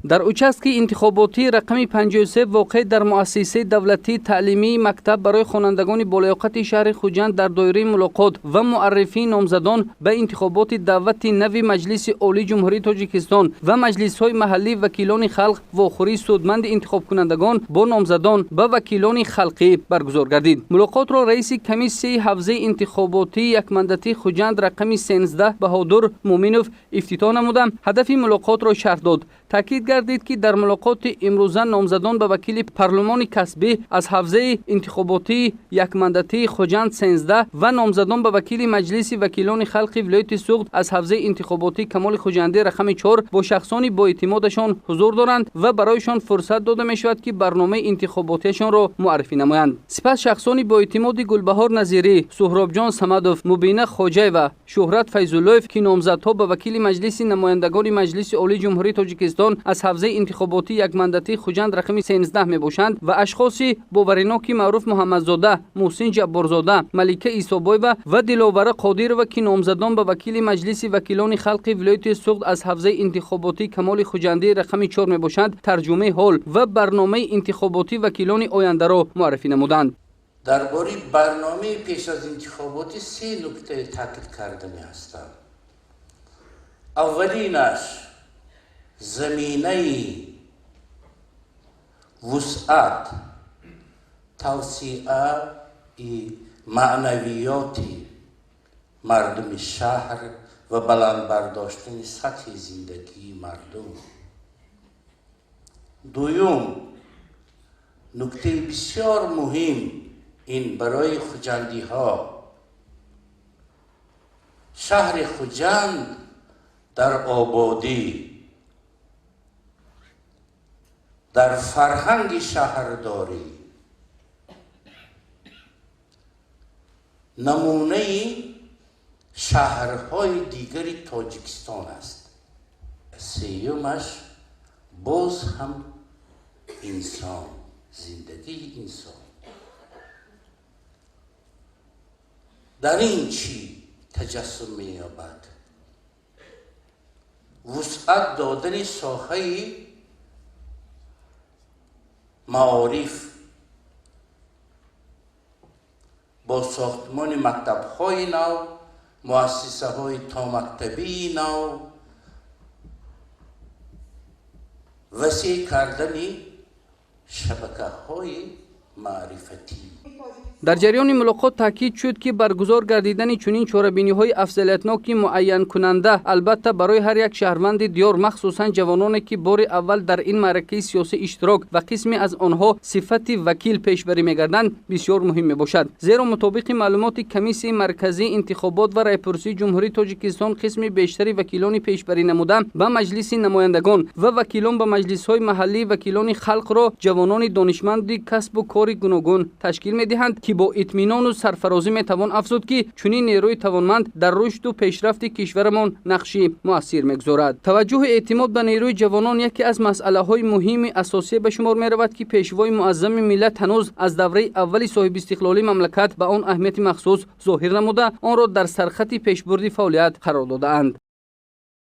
Дар участки интихоботии рақами 53, воқеъ дар муассисаи давлатии таълимии мактаб барои хонандагони болаёқати шаҳри Хуҷанд, дар доираи мулоқот ва муаррифии номзадон ба интихоботи даъвати нави Маҷлиси Олии Ҷумҳурии Тоҷикистон ва маҷлисҳои маҳаллии вакилони халқ вохӯрии судманди интихобкунандагон бо номзадон ба вакилони халқӣ баргузор гардид. Мулоқотро раиси комиссияи ҳавзаи интихоботии якмандатии Хуҷанд рақами 13 Баҳодур Муъминов ифтитоҳ намуда, ҳадафи мулоқотро шарҳ дод. Таъкид гардид, ки дар мулоқоти имрӯза номзадон ба вакили парлумони касбӣ аз ҳавзаи интихоботии якмандатии Хуҷанд 13 ва номзадон ба вакили Маҷлиси вакилони халқи вилояти Суғд аз ҳавзаи интихоботии Камоли Хуҷандӣ рақами 4 бо шахсони боэътимодашон ҳузур доранд ва барояшон фурсат дода мешавад, ки барномаи интихоботиашонро муаррифӣ намоянд. Сипас шахсони боэътимоди Гулбаҳор Назирӣ, Суҳробҷон Самадов, Мубина Хоҷаева, Шӯҳрат Файзуллоев, ки номзадҳо ба вакили Маҷлиси намояндагони Маҷлиси Олии Ҷумҳурии Тоҷикистон аз ҳавзаи интихоботии якмандатии Хуҷанд рақами 13 мебошанд, ва ашхоси бовариноки Маъруф Муҳаммадзода, Муҳсин Ҷабборзода, Малика Исобоева ва Диловара Қодирова, ки номзадон ба вакили Маҷлиси вакилони халқи вилояти Суғд аз ҳавзаи интихоботии Камоли Хуҷандӣ рақами 4 мебошанд, тарҷумаи ҳол ва барномаи интихоботии вакилони ояндаро муаррифӣ намуданд. Дар бораи барномаи пеш аз интихоботӣ се нуктае таъкид кардани ҳастам. Аввалинаш заминаи вусъат, тавсеаи маънавиёти мардуми шаҳр ва баланд бардоштани сатҳи зиндагии мардум. Дуюм, нуктаи бисёр муҳим ин барои хуҷандиҳо: шаҳри Хуҷанд дар ободӣ, дар фарҳанги шаҳрдорӣ намунаи шаҳрҳои дигари Тоҷикистон аст. Сеюмаш боз ҳам инсон, зиндагии инсон. Дар ин чӣ таҷассум меёбад? Вусъат додани соҳаи маориф бо сохтмони мактабҳои нав, муассисаҳои томактабии нав, васеъ кардани шабакаҳои маърифатӣ. Дар ҷараёни мулоқот таъкид шуд, ки баргузор гардидани чунин чорабиниҳои афзалиятноки муайянкунанда албатта барои ҳар як шаҳрванди диёр, махсусан ҷавононе, ки бори аввал дар ин маъракаи сиёсӣ иштирок ва қисме аз онҳо сифати вакил пешбарӣ мегарданд, бисёр муҳим мебошад. Зеро мутобиқи маълумоти Комиссияи марказии интихобот ва райпурсии Ҷумҳурии Тоҷикистон, қисми бештари вакилони пешбарӣ намуда ба Маҷлиси намояндагон ва вакилон ба маҷлисҳои маҳаллии вакилони халқро ҷавонони донишманди касбу кори гуногун ташкил медиҳанд, ки бо итминону сарфарозӣ метавон афзуд, ки чунин нерӯи тавонманд дар рушду пешрафти кишварамон нақши муассир мегузорад. Таваҷҷӯҳу эътимод ба нерӯи ҷавонон яке аз масъалаҳои муҳими асосие ба шумор меравад, ки Пешвои муаззами миллат ҳанӯз аз давраи аввали соҳибистиқлолии мамлакат ба он аҳамияти махсус зоҳир намуда, онро дар сархати пешбурди фаъолият қарор додаанд.